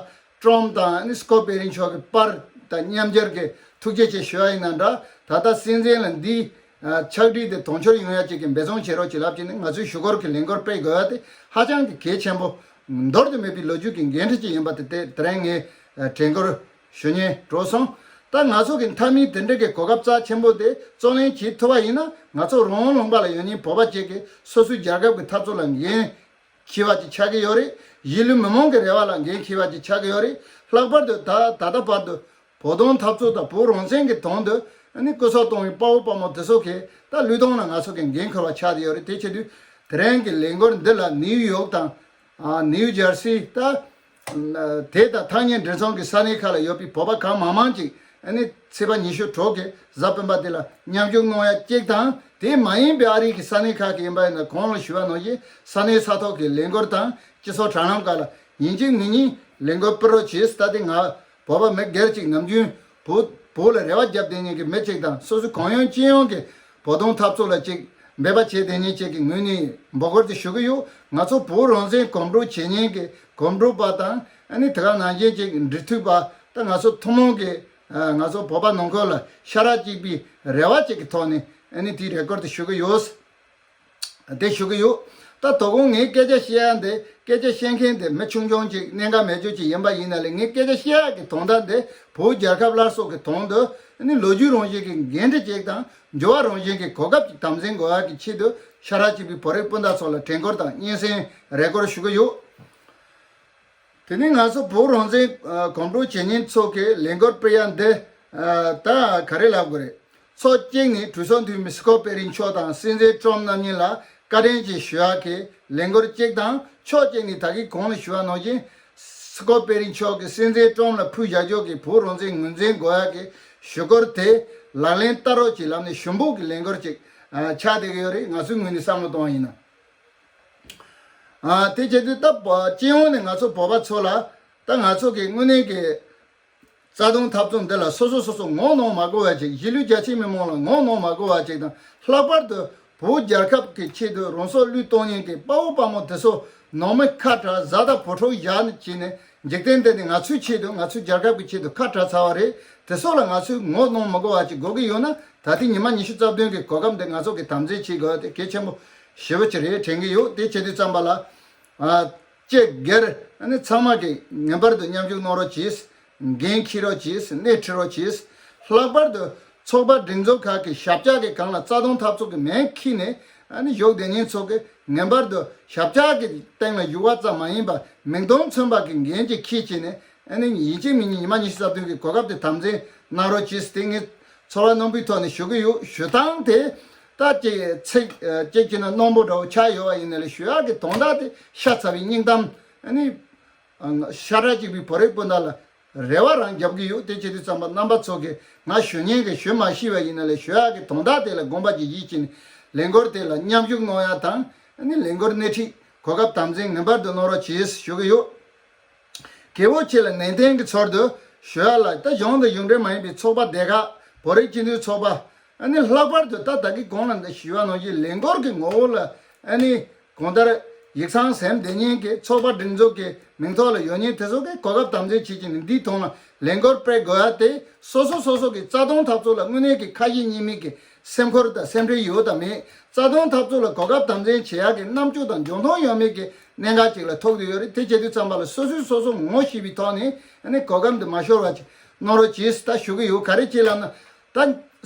ཀྲོམ་དང་ཨ་ནི་སྐོ་པེ་རིན་མཆོག་གི་པར་དང་མཉམ་སྦྱར་གྱི་ཐུགས་རྗེ་ཆེ་ཞུ་བ་ཡིན་ན་འདྲ། ད་ལྟ་སྲིད་འཛིན་ལ་འདི་ཕྱག་བྲིས་དེ་དོན་འཁྱོལ་ཡོང་ཡ་ཅིག་གི་འབད་བརྩོན་བྱེད་རོགས་ཅེས་ལབ་ཀྱི་ནི། ང་ཚོས་ཞུ་སྐུལ་གྱི་ལས་འགུལ་སྤེལ་དགོས་ཡ་དེ་ཧ་ཅང་གི་གལ་ཆེན་པོ། འདོར་དུ་མེད་པའི་ལོ་རྒྱུས་ཀྱི་འགན་འཁྲི་ཅིག་ཡིན་པ་དེ་དེ་དེ་རིང་ངས་དྲན་སྐུལ་ཞུ་སྙིང་བྲོ་སོང་། ད་ང་ཚོ་གི་མཐའ་མའི་དེ་འདྲ་གི་གོ་སྐབས་རྩ་ཆེན་པོ་དེ་རྩོད་ལེན་བྱེད་ཐུབ་པ་ཡིན་ན། ང་ཚོ་རང་དབང་ལུང་པ་ལ་ཡོད་མཁན་བོད་པ་ཅིག་གིས་སོ་སོའི་རྒྱལ་ཁབ་ཀྱི་འཐབ་རྩོད་ལ་འགན་འཁྱེར་བ་ཅིག་ཆགས་ཀྱི་ཡོད་རེད། གཞིས་ལུས་མི་མང་གི་རེ་བ་ལ་འགན་འཁྱེར་བ་ཅིག་ཆགས་ཀྱི་ཡོད་རེད། ལྷག་པར་དུ་ད་ད་ལྟ་བར་དུ་བོད་དོན་འཐབ་རྩོད་དང་བོད་རང་བཙན་གྱི་དོན་དུ་ཨ་ནི་སྐུ་སྲོག་གཏོང་བའི་དཔའ་བོ་དཔའ་མོ་དེ་ཚོ་གི་ད་ལུས་གདུང་ལ་ང་ཚོ་གི་འགན་འཁུར་བ་ཆགས་ཀྱི་ཡོད་རེད། དེ་བྱེད་དུས་དེ་རིང་གི་ལས་འགུལ་འདི་ལ་ནིའུ་ཡོག་དང་ཨ་ནིའུ་ཇར་སི་ད་དེ་དང་ཐག་ཉེ་འབྲེལ་ཚོམས་ཀྱི་ས་གནས་ཁག་ལ་ཡོད་པའི་བོད་པ་གང་མང་མང་ཅིག་ཨ་ནི་ཚེས་པ་ཉི་ཤུ་དྲུག་གི་གཟའ་སྤེན་པ་དེ་ལ་མཉམ་ཞུགས་གནང་ཡ་གཅིག་དང་། དེ་མ་ཡིན་པའི་ཨ་རི་གི་ས་གནས་ཁག་གི་ཡིན་པ་ཡིན་ན། གོང་ལ་ཞུས་པ་ནང་བཞིན་ས་གནས་ས་ཐོག་གི་ལས་འགུལ་དང་སྤྱི་ཚོགས་དྲ་ལམ་ཁག་ལ་ཡིན་གཅིག་མིན་གཉིས་ལས་འགུལ་སྤེལ་རོགས་གྱིས། ད་དེ་ང་བོད་པ་མི་སྒེར་གཅིག་ནམ་རྒྱུན་བོད་བོད་ལ་རེ་བ་བརྒྱབ་བསྡད་མཁན་གྱི་མི་གཅིག་དང་། སོ་སོའི་གང་ཡོང་ཅི་ཡོང་གི་བོད་དོན་འཐབ་རྩོད་ལ་ཅིག་འབད་པ་བྱས་བསྡད་མཁན་གཅིག་གི་ངོས་ནས་འབོད་སྐུལ་དེ་ཞུ་གི་ཡོད། ང་ཚོ་བོད་རང་བཙན་གོམ་བགྲོད་བྱེད་མཁན་གྱི་གོམ་བགྲོད་པ་དང་། ཨ་ནི་དེ་ག་ནང་བཞིན་ཅིག་འབྲེལ་མཐུད་པ་དང་། ང་ཚོ་ཐུན་མོང་གི་ང་ཚོ་བོད་པ་ནང་ཁུལ་ལ་ཤ་ཁྲག་གཅིག་པའི་རེ་བ་གཅིག་གི་ཐོག་ནས་ཨ་ནི་དེའི་རེ་སྐུལ་དེ་ཞུ་གི་ཡོད། དེ་ཞུ་གི་ཡོད། ད་དོ་དགོང་ངའི་སྐད་ཆ་བཤད་ཡ་འདི། སྐད་ཆ་བཤད་མཁན་དེ་མི་ཆུང་ཆུང་ཅིག་གནད་འགག་མེད་རྒྱུ་ཅིག་ཡིན་པ་ཡིན་ན་ལས། ངའི་སྐད་ཆ་བཤད་ཡ་གི་དོན་དག་འདི་བོད་རྒྱལ་ཁབ་སླར་གསོ་གི་དོན་དུ་ཨ་ནི་ལོ་རྒྱུས་རང་བཞིན་གྱི་འགན་འཁྲི་ཅིག་དང་འགྱུར་བ་རང་བཞིན་གྱི་གོ་སྐབས་ཅིག་དམ་འཛིན་དགོས་ཡ་གི་ཆེད་དུ་ཤ་ཁྲག་གཅིག་པའི་བོད་རིགས་སྤུན་ཟླ་ཚོ་ལ་དྲན་སྐུལ་དང་སྙན་སེང་རེ་སྐུལ་ཞུ་གི་ཡོད། དེ་ནས་ང་ཚོ་བོད་རང་བཙན་ཨ་གོམ་བགྲོད་བྱེད་མཁན་ཚོ་གི་ལས་འགུལ་སྤེལ་ཡ་འདི་ཨ་ད་ག་རེ་ལབ་དགོས་རེད། ཕྱོགས་གཅིག་ནས་གྲོས་ཚོགས་འཐུས་མི་སྐོ་པེ་རིན་མཆོག་དང་སྲིད་འཛིན་ཀྲོམ་རྣམ་གཉིས་ལ་བཀའ་དྲིན་ཆེ་ཞུ་ཡག་གི་ལས་འགུལ་གཅིག་དང་། ཕྱོགས་གཅིག་ནས་ད་གིན་གོང་ལ་ཞུ་བ་ནང་བཞིན་སྐོ་པེ་རིན་མཆོག་གིས་སྲིད་འཛིན་ཀྲོམ་ལ་ཕུལ་བཞག་ཕྱོགས་ཀྱི་བོད་རང་བཙན་ངོས་འཛིན་དགོས་ཡག་གི་ཞུ་སྐུལ་དེ་ལག་ལེན་བསྟར་རོགས་ཀྱི་ལམ་ནས་ཞུ་འབོད་ཀྱི་ལས་འགུལ་ཅིག་ཨ་ཆགས་བསྡད་ཀྱི་ཡོད་རེད། ང་ཚོའི་ངོས་ནས་བསམ་བློ་གཏོང་བ་ཡིན་ན། ཨ་དེ་བྱེད་དུས་ད་བ་སྤྱི་ཡོངས་ནས་ང་ཚོ་བོད་པ་ཚོ་ལ་ད་ང་ཚོ་གི་དངོས་གནས་ཀྱི་རྩ་དོན་འཐབ་རྩོད་འདི་ལ་སོ་སོ་སོ་སོ་ངོ་གནོང་མ་དགོས་པ་ཅིག་གཞིས་ལུས་རྒྱ་ཆེའི་མི་མང་ལ་ངོ་གནོང་མ་དགོས་པ་ཅིག་དང་། ལྷག་པར་དུ་བོད་རྒྱལ་ཁབ་ཀྱི་ཆེད་དུ་རང་སྲོག་བློས་གཏོང་མཁན་གྱི་དཔའ་བོ་དཔའ་མོ་དེ་ཚོ་ནང་མི་ཁ་བྲལ་བཟའ་ཟླ་བུ་ཕྲུག་བཞག་ནས་བྱས་ནས་འཇིག་རྟེན་འདི་ནས་ང་ཚོའི་ཆེད་དུ་ང་ཚོའི་རྒྱལ་ཁབ་ཀྱི་ཆེད་དུ་ཁ་བྲལ་ཚར་བ་རེད། དེ་ཚོ་ལ་ང་ཚོས་ངོ་གནོང་མི་དགོས་པ་ཅིག་དགོས་ཀྱི་ཡོད་ན། ད་ཐེངས་ཉི་མ་ཉི་ཤུ་རྩ་བདུན་གྱི་གོ་སྐབས་འདི་ང་ཚོ་གིས་དམ་འཛིན་བྱེད་དགོས་དེ་གལ་ཆེན་པོ་ཞེ་པོ་ཅིག་རེད་དྲན་གྱི་ཡོད། དེ་བྱེད་དུས་ཙམ་པ་ལ་ཨ་སྤྱི་སྒེར་ཨ་ནི་ཚང་མ་གིས་ངེས་པར་དུ་མཉམ་ཞུགས་གནང་རོགས་གྱིས། འགན་འཁྱེར་རོགས་གྱིས། སྣེ་ཁྲིད་རོགས་གྱིས། ལྷག་པར་དུ་ཚོགས་པ་སྒྲིག་འཛུགས་ཁག་གི་ཞབས་བཀྱག་གི་སྒང་ལ་རྩ་དོན་འཐབ་རྩོད་ཀྱི་མེ་འཁྱེར་ནས་ཨ་ནི་བཞུགས་བསྡད་མཁན་ཚོ་གིས་ངེས་པར་དུ་ཞབས་བཀྱག་གི་སྟེང་ལ་བཞུགས་པ་ཙམ་མ་ཡིན་པར་མིག་མཐོང་མཚོན་པ་གི་འགན་ཅིག་འཁྱེར་བྱས་ནས་ཨ་ནི་ཡིན་གཅིག་མིན་གཉིས་ཉི་མ་ཉི་ཤུ་རྩ་བདུན་གྱི་གོ་སྐབས་དེ་དམ་འཛིན་གནང་རོགས་གྱིས། དེ་ངས་ཚོར་བ་རྣོན་པོའི་ཐོག་ནས་ཞུ་གི་ཡོད། ཞུ་སྟངས་དེ་ད་ཅིག་ཚིག་ཨ་ཅིག་བྱས་ན་རྣོན་པོ་འདྲ་བོ་ཆགས་ཡོད་པ་ཡིན་ན་ལས། ཞུ་ཡག་གི་དོན་དག་དེ་ཤ་ཚ་བའི་སྙིང་གཏམ། ཨ་ནི་ཨ་ཤ་ཁྲག་གཅིག་པའི་བོད་རིགས་སྤུན་ཟླ་ལ་རེ་བ་རང་རྒྱབ་ཀྱི་ཡོད། དེ་བྱེད་དུས་ཙམ་པ་རྣམ་པ་ཚོ་གིས་ང་ཞུ་མཁན་གྱིས་ཞུ་མ་ཤེས་པ་ཡིན་ན་ལས། ཞུ་ཡག་གི་དོན་དག་དེ་ལ་དགོངས་པ་ཅིག་བཞེས་བྱས་ནས་ལས་འགུལ་དེ་ལ་མཉམ་ཞུགས་གནང་ཡག་དང་། ཨ་ནི་ལས་འགུལ་སྣེ་ཁྲིད་གོ་སྐབས་དམ་འཛིན་ངེས་པར་དུ་གནང་རོགས་གྱིས་ཞུ་གི་ཡོད། གལ་པོ་ཆེ་ལ་ནན་ཏན་གྱི་ཚུལ་དུ་ཞུ་ཡག་ལ། ད་གཞུང་དང་གཞུང་འབྲེལ་མ་ཡིན་པའི་ཚོགས་པ་སྡེ་ཁག་བོད་རིགས་སྤྱི་མཐུན་ཚོགས་པ། ཨ་ནི་ལྷག་པར་དུ་ད་ད་གིན་གོང་ལ་འདི་ཞུས་པ་ནང་བཞིན་ལས་འགུལ་གྱི་ངོ་བོ་ལ་ཨ་ནི་གང་ལྟར་ ཡིག་ཚང་ཟིན་བསྡད་མཁན་གྱི་ཚོགས་པ་སྒྲིག་འཛུགས་ཀྱི་མིང་ཐོག་ལ་ཡོད་མཁན་དེ་ཚོ་གིས་གོ་སྐབས་དམ་འཛིན་བྱེད་ཀྱི་ནི་འདིའི་ཐོག་ལ་ལས་འགུལ་སྤེལ་དགོས་ཡ་དེ་སོ་སོ་སོ་སོ་གི་རྩ་དོན་འཐབ་རྩོད་ལ་དངོས་གནས་ཀྱི་ཁ་ཞེ་གཉིས་མེད་ཀྱི་སེམས་ཁུར་དང་སེམས་ཁྲལ་ཡོད་དམ་མེད། རྩ་དོན་འཐབ་རྩོད་ལ་གོ་སྐབས་དམ་འཛིན་བྱེད་ཡག་གི་རྣམ་དཔྱོད་དང་འཇོན་ཐང་ཡོད་མེད་ཀྱི་གནད་འགག་ཅིག་ལ་ཐུག་བསྡད་ཡོད་རེད། དེ་བྱེད་དུས་ཙམ་པ་ལ་སོ་སོས་སོ་སོ་ངོ་ཤེས་པའི་ཐོག་ནས་ཨ་ནི་གོ་སྐབས་འདི་མ་ཤོར་བ་ཅིག་གནང་རོགས་གྱིས་ད་ཞུ་གི་ཡོད། ག་རེ་བྱེད་ལབ་ན། ད་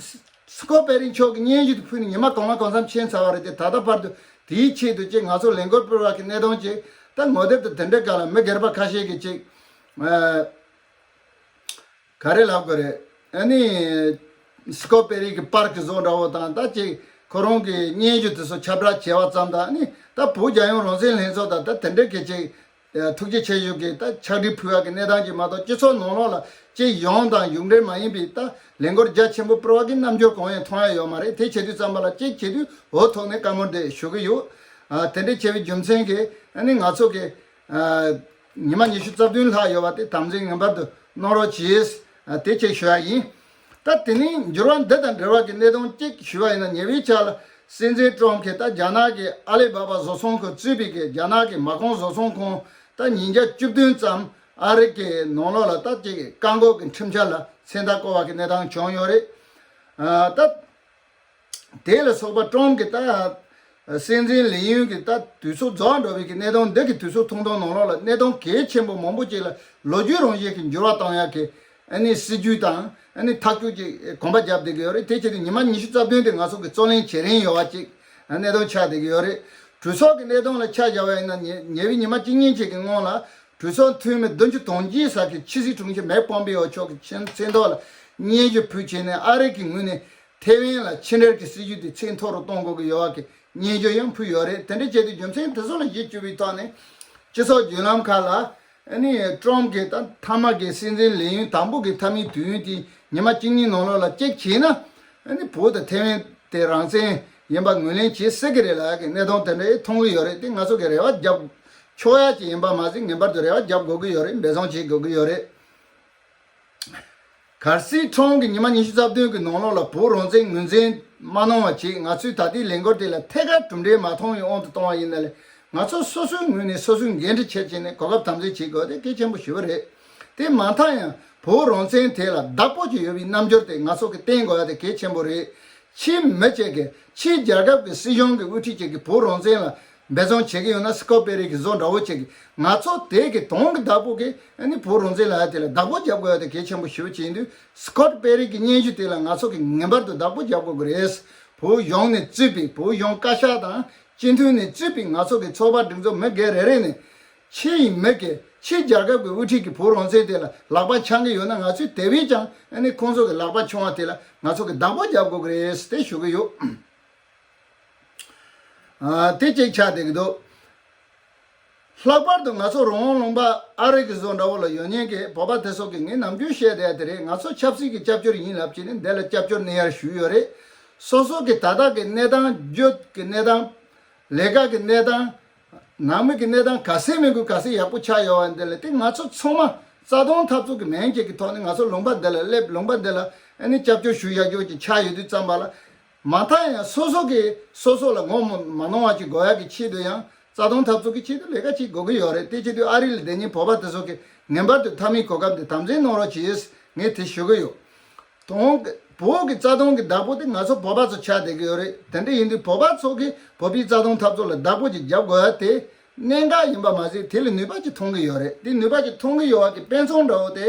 སི་ཀོ་པེ་རི་མཆོག་གི་སྙན་ཞུ་དེ་ཕུལ་ནས་ཉི་མ་གང་ལ་གང་འཚམ་ཕྱིན་ཚར་བ་རེད་དེ། ད་ལྟ་བར་དུ་དེའི་ཆེད་དུ་ཅིག་ང་ཚོ་ལས་འགུལ་སྤེལ་བ་གི་གནད་དོན་ཅིག་ད་ངོ་དེབ་དེ་དེ་འདྲའི་སྒང་ལ་མི་སྒེར་པ་ཁ་ཤས་ཀྱིས་ཅིག་ཨ། ག་རེ་ལབ་དགོས་རེད། ཨ་ནི་སི་ཀོ་པེ་རི་གི་པར་གི་བཟོ་འདྲ་བོ་དང་ད་ཅིག་ཁོ་རང་གི་སྙན་ཞུ་དེ་ཚོ་ཁྱབ་བསྒྲགས་བྱས་པ་ཙམ་དང་ཨ་ནི་ད་བོད་རྒྱལ་ཡོངས་རང་བཙན་ལྷན་ཚོགས་དང་ད་དེ་འདྲའི་གི་ཅིག་ཐུགས་རྗེ་ཆེ་ཞུ་གི་ད་ཕྱག་བྲིས་ཕུལ་བ་གི་གནས་སྟངས་ཅིག་མ་གཏོགས་སྤྱི་ཚོགས་ནང་ལོགས་ལ་ཅིག་ཡོངས་དང་ཡུག་འབྲེལ་མ་ཡིན་པའི་ད་ལས་འགུལ་རྒྱ་ཆེན་པོ་སྤེལ་བ་གི་རྣམ་འགྱུར་གང་ཡང་མཐོང་ཡ་ཡོད་མ་རེད། དེ་བྱེད་དུས་ཙམ་པ་ལ་ཅིག་བྱེད་དུས་འོ་ཐོག་ནས་བཀའ་མོལ་དེ་ཞུ་གི་ཡོད། ཨ་དེ་འདྲའི་བྱས་པའི་རྒྱུ་མཚན་གྱིས་ཨ་ནི་ང་ཚོ་གི་ཨ་ཉི་མ་ཉི་ཤུ་རྩ་བདུན་ལྷག་ཡོད་པ་དེ་དམ་འཛིན་ངེས་པར་དུ་གནང་རོགས་གྱིས། ཨ་དེ་ཅིག་ཞུ་ཡ་ཡིན། ད་དེ་ནས་འགྱུར་བ་འདི་དང་འབྲེལ་བ་གི་གནད་དོན་གཅིག་ཞུ་བ་ཡིན་ན། ཉེ་བའི་ཆར་ལ་སྲིད་འཛིན་ཀྲོམ་གྱིས་ད་རྒྱ་ནག་གི་ཨ་ལི་བྷ་བྷ་བཟོ་ཚོང་ཁང་གཙོས་པའི་གི་རྒྱ་ནག་གི་མ་གོང་བཟོ་ཚོང་ཁང་ད་ཉིས་བརྒྱ་བཅུ་བདུན་ཙམ་ཨ་རི་གི་ནང་ལོགས་ལ་ད་ཅིག་བཀག་འགོག་གི་ཁྲིམས་འཆར་ལ་མཚན་རྟགས་བཀོད་པ་གི་གནས་སྟངས་བྱུང་ཡོད་རེད། ཨ་ད། དེ་ལ་སོགས་པ་ཀྲོམ་གྱི་ད་སྲིད་འཛིན་ལས་ཡུན་གྱི་ད་དུས་ཚོད་རྫོགས་འགྲོ་བའི་གི་གནད་དོན་འདི་གི་དུས་ཚོད་ཐུང་ཐུང་ནང་ལོགས་ལ་གནད་དོན་གལ་ཆེན་པོ་མང་པོ་ཅིག་ལ་ལོ་རྒྱུས་རང་བཞིན་གྱི་འགྱུར་བ་གཏོང་ཡག་གི་ཨ་ནི་སྲིད་ཇུས་དང་ཨ་ནི་ཐག་གཅོད་ཀྱི་གོམ་པ་བརྒྱབ་བསྡད་ཀྱི་ཡོད་རེད། དེ་བྱས་ཏེ་ཉི་མ་ཉི་ཤུ་རྩ་བདུན་དེ་ང་ཚོ་གི་རྩོད་གླེང་བྱེད་རིན་ཡོད་པ་ཅིག་གནད་དོན་ཆགས་བསྡད་ཀྱི་ཡོད་རེད། གྲོས་ཚོགས་ཀྱི་གནད་དོན་ལ་ཆ་བཞག་པ་ཡིན་ན་ཉེ་ཉེ་བའི་ཉི་མ་གཅིག་གཉིས་ཅིག་གི་སྔོན་ལ་གྲོས་ཚོགས་འཐུས་མི་བདུན་ཅུ་དོན་གཅིག་ཙམ་གྱིས་ཕྱི་སྲིད་དྲུང་ཆེ་མེག་པོམ་པེ་ཨོ་མཆོག་གི་མཚན་མཚན་ཐོག་ལ་སྙན་ཞུ་ཕུལ་བྱས་ནས་ཨ་རི་གི་ངོས་ནས། ཐེ་ཝན་ལ་ཕྱི་འབྲེལ་གྱི་སྲིད་ཇུས་དེ་ཚད་མཐོ་རུ་གཏོང་དགོས་ཀྱི་ཡོད་པ་གི་སྙན་ཞུ་ཡང་ཕུལ་ཡོད་རེད། དེ་འདྲ་བྱས་ཏེ་རྒྱུ་མཚན་དེ་ཚོ་ལ་གཞི་བཅོལ་བའི་ཐོག་ནས་སྤྱི་ཚོགས་བརྒྱུད་ལམ་ཁག་ལ་ཨ་ནི་ཀྲོམ་གྱི་ད་མཐའ་མ་གི་སྲིད་འཛིན་ལས་ཡུན་དང་པོ་གི་མཐའ་མའི་དུས་ཡུན་དེ་ཉི་མ་གཅིག་གཉིས་ནང་ལོགས་ལ་ཅེག་བྱས་ན་ཨ་ནི་བོད་དང་ཐེ་ཝན་དེ་རང་བཙན་ཡིན་པ་ངོས་ལེན་བྱེད་སྲིད་ཀྱི་རེད་ལབ་ཡག་གི་གནད་དོན་དེ་འདྲ་མཐོང་གི་ཡོད་རེད། དེ་ང་ཚོ་གི་རེ་བ་རྒྱབ་ཆོག་ཡག་ཅིག་ཡིན་པ་མ་ཟད་ངེས་པར་དུ་རེ་བ་རྒྱབ་དགོས་ཀྱི་ཡོད་རེད། འབད་བརྩོན་བྱེད་དགོས་ཀྱི་ཡོད་རེད། གལ་སྲིད་ཁྲོམ་གྱི་ཉི་མ་ཉི་ཤུ་རྩ་བདུན་གྱི་ནང་ལོགས་ལ་བོད་རང་བཙན་ངོས་འཛིན་མ་གནང་བ་བྱས། ང་ཚོས་ད་ལྟའི་ལས་འགུལ་དེ་ལ་ཐད་ཀར་གྲུབ་འབྲས་མ་ཐོན་པའི་དབང་དུ་བཏང་བ་ཡིན་ན་ལས། ང་ཚོ་སོ་སོའི་ངོས་ནས་སོ་སོའི་འགན་འཁྲི་འཁྱེར་བྱས་ནས་གོ་སྐབས་དམ་འཛིན་བྱེད་དགོས་དེ་གལ་ཆེན་པོ་ཞེ་པོ་རེད། དེ་མ་མཐའ་ཡང་བོད་རང་བཙན་དེ་ལ་བདག་པོ་བྱས་ཡོད་པའི་རྣམ་འགྱུར་དེ་ང་ཚོ་གིས་བསྟན་དགོས་ཡ་དེ་གལ་ཆེན་པོ་རེད། ཕྱིའི་མི་གཅིག་གིས་ཕྱིའི་རྒྱལ་ཁབ་ཀྱི་སྲིད་གཞུང་གི་དབུ་ཁྲིད་ཅིག་གིས་བོད་རང་བཙན་ལ་འབད་བརྩོན་བྱེད་ཀྱི་ཡོད་ན། སི་ཀོ་པེ་རི་གི་བཟོ་འདྲ་བོ་ཅིག་གིས་ང་ཚོ་དེ་གི་དོན་གྱི་བདག་པོ་གིས་ཨ་ནི་བོད་རང་བཙན་ལབ་ཡ་དེ་ལ་བདག་པོ་རྒྱབ་དགོས་ཡ་དེ་གལ་ཆེན་པོ་ཞེ་པོ་ཅིག་ཡིན་དུས། སི་ཀོ་པེ་རི་གི་སྙན་ཞུ་དེ་ལ་ང་ཚོ་གིས་ངེས་པར་དུ་བདག་པོ་རྒྱབ་དགོས་ཀྱི་རེད། བོད་གཞུང་ནས་གཙོས་པའི་བོད་གཞུང་བཀའ་ཤག་དང་སྤྱི་འཐུས་ནས་གཙོས་པའི་ང་ཚོ་གི་ཚོགས་པ་སྒྲིག་འཛུགས་མི་སྒེར་རེ་རེ་ནས་ཕྱི་ཡི་མི་སྒེར་ཕྱི་རྒྱལ་ཁབ་ཀྱི་དབུ་ཁྲིད་ཀྱིས་བོད་རང་བཙན་དེ་ལ་ལག་པ་འཆང་གི་ཡོད་ན། ང་ཚོས་དེ་བས་ཀྱང་ཨ་ནི་ཁོང་ཚོ་གི་ལག་པ་འཆང་བ་དེ་ལ་ང་ཚོ་གིས་བདག་པོ་རྒྱབ་དགོས་ཀྱི་རེད་དེ་ཞུ་གི་ཡོད། ཨ་དེ་གཅིག་ཆགས་བསྡད་ཀྱི་འདུག་ལྷག་པར་དུ་ང་ཚོ་རང་དབང་ལུང་པ་ཨ་རི་གི་བཟོ་འདྲ་བོ་ལ་ཡོད་མཁན་གྱི་བོད་པ་དེ་ཚོ་གིས་ངས་ནམ་རྒྱུན་བཤད་བསྡད་ཡ་དེ་རེད། ང་ཚོ་ཆབ་སྲིད་ཀྱི་སྐྱབས་བཅོལ་ཡིན་ལབ་བྱས་ནས་འདི་ལ་སྐྱབས་བཅོལ་གནང་ཡར་ཞུས་ཡོད་རེད། སོ་སོ་གི་ད་ལྟ་གི་གནས་སྟངས་རྒྱུད་ཀྱི་གནས་སྟངས། ལས་ཀ་གི་གནས་སྟངས། ནང་མི་གི་གནས་སྟངས་ག་ཚད་མི་དགོས་ག་ཚད་ཡག་པོ་ཆགས་ཡོད་པ་འདི་ལ་དེ་ང་ཚོ་ཚང་མ་རྩ་དོན་འཐབ་རྩོད་ཀྱི་མིང་ཅིག་གི་ཐོག་ནས་ང་ཚོ་ལུང་པ་འདི་ལ་སླེབས། ལུང་པ་འདི་ལ་ཨ་ནི་སྐྱབས་བཅོལ་ཞུ་ཡག་རྒྱུ་ཅིག་ཆགས་ཡོད་དུས་ཙམ་པ་ལ། མ་མཐའ་ཡང་སོ་སོ་གིས་སོ་སོ་ལ་ངོ་མ་མ་གནོང་བ་ཅིག་དགོས་ཡག་གི་ཆེད་དུ་ཡང་རྩ་དོན་འཐབ་རྩོད་ཀྱི་ཆེད་དུ་ལས་ཀ་ཅིག་དགོས་ཀྱི་ཡོད་རེད། དེ་བྱེད་དུས་ཨ་རི་ལ་བསྡད་མཁན་བོད་པ་དེ་ཚོ་གིས་ངེས་པར་དུ་མཐའ་མའི་གོ་སྐབས་འདི་དམ་འཛིན་གནང་རོགས་གྱིས། ངས་དེ་ཞུ་གི་ཡོད། དོན་གྱི་བོད་ཀྱི་རྩ་དོན་གྱི་བདག་པོ་དེ་ང་ཚོ་བོད་པ་ཚོ་ཆགས་བསྡད་ཀྱི་ཡོད་རེད། དེ་འདྲ་ཡིན་དུས་བོད་པ་ཚོ་གིས་བོད་པའི་རྩ་དོན་འཐབ་རྩོད་ལ་བདག་པོ་ཅིག་རྒྱབ་དགོས་ཡ་དེ་གནད་འགག་ཡིན་པ་མ་ཟད་དེ་ལ་ནུས་པ་ཅིག་མཐོང་གི་ཡོད་རེད། དེ་ནུས་པ་ཅིག་མཐོང་གི་ཡོད་པ་གི་དཔེ་མཚོན་འདྲ་བོ་དེ་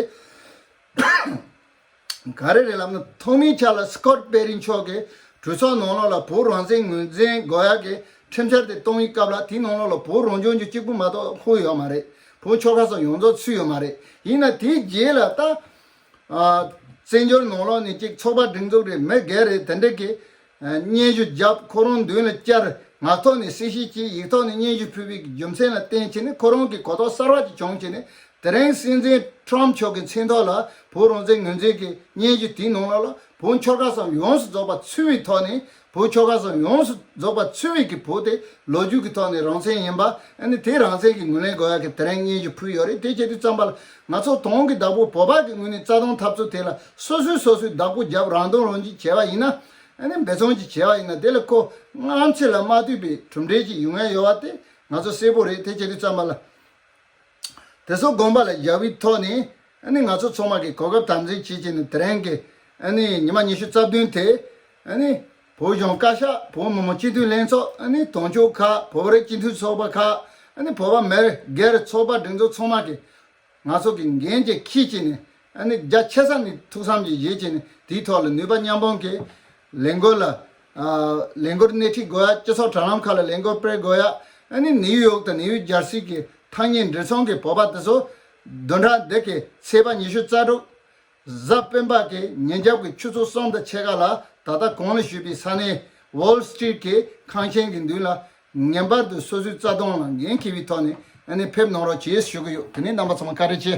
ག་རེ་རེད་ལབ་ན། ཐོག་མའི་ཆར་ལ་སི་ཀོཊ་པེ་རི་མཆོག་གིས་གྲོས་ཚོགས་ནང་ལོགས་ལ་བོད་རང་བཙན་ངོས་འཛིན་དགོས་ཡ་གི་ཁྲིམས་འཆར་དེ་གཏོང་བའི་སྐབས་ལ་དེའི་ནང་ལོགས་ལ་བོད་རང་སྐྱོང་ལྗོངས་གཅིག་པུ་མ་གཏོགས་ལྷུང་ཡོད་མ་རེད། བོད་ཆོལ་ཁ་གསུམ་ཡོངས་རྫོགས་ཚུད་ཡོད་མ་རེད། ཡིན་ན་དེའི་རྗེས་ལ་ད། ཨ། བཙན་བྱོལ་ནང་ལོགས་ནས་ཅིག་ཚོགས་པ་སྒྲིག་འཛུགས་རེད། མི་སྒེར་རེད། དེ་འདྲ་གི་ཨ། སྙན་ཞུ་བརྒྱབ། ཁོ་རང་མདུན་ལ་བཅར། ངག་ཐོག་ནས་གསལ་བཤད་བྱས། ཡིག་ཐོག་ནས་སྙན་ཞུ་ཕུལ་བའི་རྒྱུ་མཚན་ལ་བརྟེན་བྱས་ནས་ཁོ་རང་གི་གོ་རྟོགས་གསར་བ་ཅིག་བྱུང་བྱས་ནས། དེ་རིང་སྲིད་འཛིན་ཊམ་མཆོག་གི་མཚན་ཐོག་ལ་བོད་རང་བཙན་ངོས་འཛིན་གྱི་སྙན་ཞུ་དེའི་ནང་ལོགས་ལ་བོད་ཆོལ་ཁ་གསུམ་ཡོངས་སུ་རྫོགས་པ་ཚུད་པའི་ཐོག་ནས། བོད་ཆོལ་ཁ་གསུམ་ཡོངས་སུ་རྫོགས་པ་ཚུད་པའི་གི་བོད་དེ་ལོ་རྒྱུས་ཀྱི་ཐོག་ནས་རང་བཙན་ཡིན་པ། ཨ་ནི་དེ་རང་བཙན་གྱི་ངོས་ལེན་དགོས་ཡ་གི་དེ་རིང་སྙན་ཞུ་ཕུལ་ཡོད་རེད། དེ་བྱེད་དུས་ཙམ་པ་ལ་ང་ཚོ་དོན་གྱི་བདག་པོ་བོད་པ་གི་ངོས་ནས་རྩ་དོན་འཐབ་རྩོད་དེ་ལ་སོ་སོས་སོ་སོའི་བདག་པོ་རྒྱབ། རང་དོན་རང་གཅེས་བྱས་པ་ཡིན་ན། ཨ་ནི་འབད་བརྩོན་ཅིག་བྱས་པ་ཡིན་ན་དེ་ལ་ཁོ་སྔ་ཕྱི་ལ་མ་ལྟོས་པའི་གྲུབ་འབྲས་ཅིག་ཡོང་ཡ་ཡོད་པ་དེ་ ང་ཚོ་གསལ་པོ་རེད། དེ་བྱེད་དུས་ཙམ་པ་ལ། དེ་ཚོ་དགོངས་པ་ལ་བཞག་པའི་ཐོག་ནས། ཨ་ནི་ང་ཚོ་ཚང་མ་གི་གོ་སྐབས་དམ་འཛིན་བྱེད་ཀྱི་ནི་དེ་རིང་གི། ཨ་ནི་ཉི་མ་ཉི་ཤུ་རྩ་བདུན་དེ། ཨ་ནི་བོད་གཞུང་བཀའ་ཤག་བོད་མི་མང་སྤྱི་འཐུས་ལྷན་ཚོགས། ཨ་ནི་དོན་གཅོད་ཁག་བོད་རིགས་སྤྱི་མཐུན་ཚོགས་པ་ཁག་ཨ་ནི་བོད་པ་མི་སྒེར་ཚོགས་པ་སྒྲིག་འཛུགས་ཚང་མ་གི། ང་ཚོ་གི་འགན་ཅིག་འཁྱེར་བྱས་ནས། ཨ་ནི་རྒྱ་ཆེ་ས་ནས་ཐུགས་བསམ་ཅིག་བཞེས་བྱས་ནས། དེའི་ཐོག་ལ་ནུས་པ་མཉམ་སྤུངས་ཀྱིས་ལས་འགུལ་ལ། ཨ། ལས་འགུལ་སྣེ་ཁྲིད་དགོས་ཡ། སྤྱི་ཚོགས་དྲ་ལམ་ཁག་ལ་ལས་འགུལ་སྤེལ་དགོས་ཡ། ཨ་ནི་ནིའུ་ཡོག་དང་ནིའུ་ཇར་སི་གི་ཐག་ཉེ་འབྲེལ་ཚོང་གི་བོད་པ་དེ་ཚོ། བདུན་ཕྲག་འདི་གི་ཚེས་པ་ཉི་ཤུ་རྩ་དྲུག་གཟའ་སྤེན་པ་གི་ཉིན་རྒྱབ་ཀྱི་ཆུ་ཚོད་གསུམ་དང་ཕྱེད་ཀ་ལ། ད་ལྟ་གོང་ལ་ཞུས་པའི་ས་གནས་Wall Street གི་ཁང་ཆེན་གྱི་མདུན་ལ། ངེས་པར་དུ་སོ་སོའི་རྩ་དོན་ལ་འགན་འཁྱེར་བའི་ཐོག་ནས། ཨ་ནི་ཕེབས་གནང་རོགས་བྱེད་ཞུ་གི་ཡོད། དེ་ནས་རྣམ་པ་ཚང་མ་བཀའ་དྲིན་ཆེ།